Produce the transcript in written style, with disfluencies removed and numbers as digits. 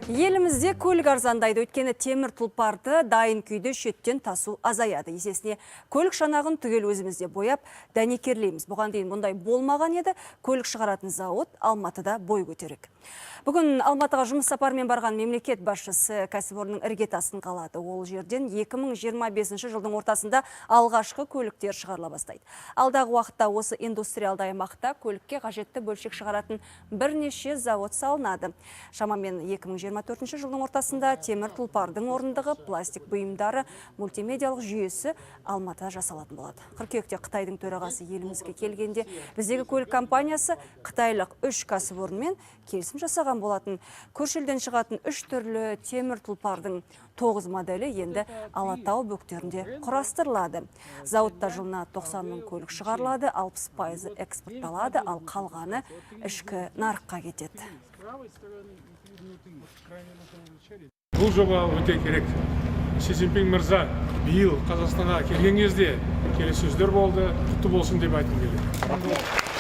Елімізде көлік арзандайды, өйткені темір тұлпарды дайын күйде шеттен тасу азаяды. Есесіне көлік шанағын түгел өзімізде бояп, дәнекерлейміз. Бұған дейін бұндай болмаған еді. Көлік шығаратын зауыт Алматыда бой көтерек. Бүгін Алматыға жұмыс сапарымен барған мемлекет басшысы кәсіпорынның іргетасын қалады. Ол жерден 2025 жылдың ортасында алғашқы көліктер шығарыла бастайды. Алдағы уақытта осы индустриалды аймақта көлікке қажетті бөлшек шығаратын бірнеше завод салынады. Шамамен 2024 жылдың ортасында темір тұлпардың орындығы, пластик бұйымдары, мультимедиялық жүйесі Алматыда жасалатын болады. Қыркүйекте Қытайдың төрағасы елімізге келгенде біздегі көлік компаниясы қытайлық үш кәсіпорынмен келісім жасаған болатын. Көрші елден шығатын үш түрлі темір тұлпардың тоғыз моделі енді Алатау бөктерінде құрастырылады. Зауытта жылына 90 мың көлік шығарылады, 60%-ы экспортталады, ал қалғаны ішкі нарыққа кетеді. Бұл жоба өте керек. Си Цзиньпин мырза биыл Қазақстанға келген кезде келіссөздер болды, құтты болсын деп айтқым келеді.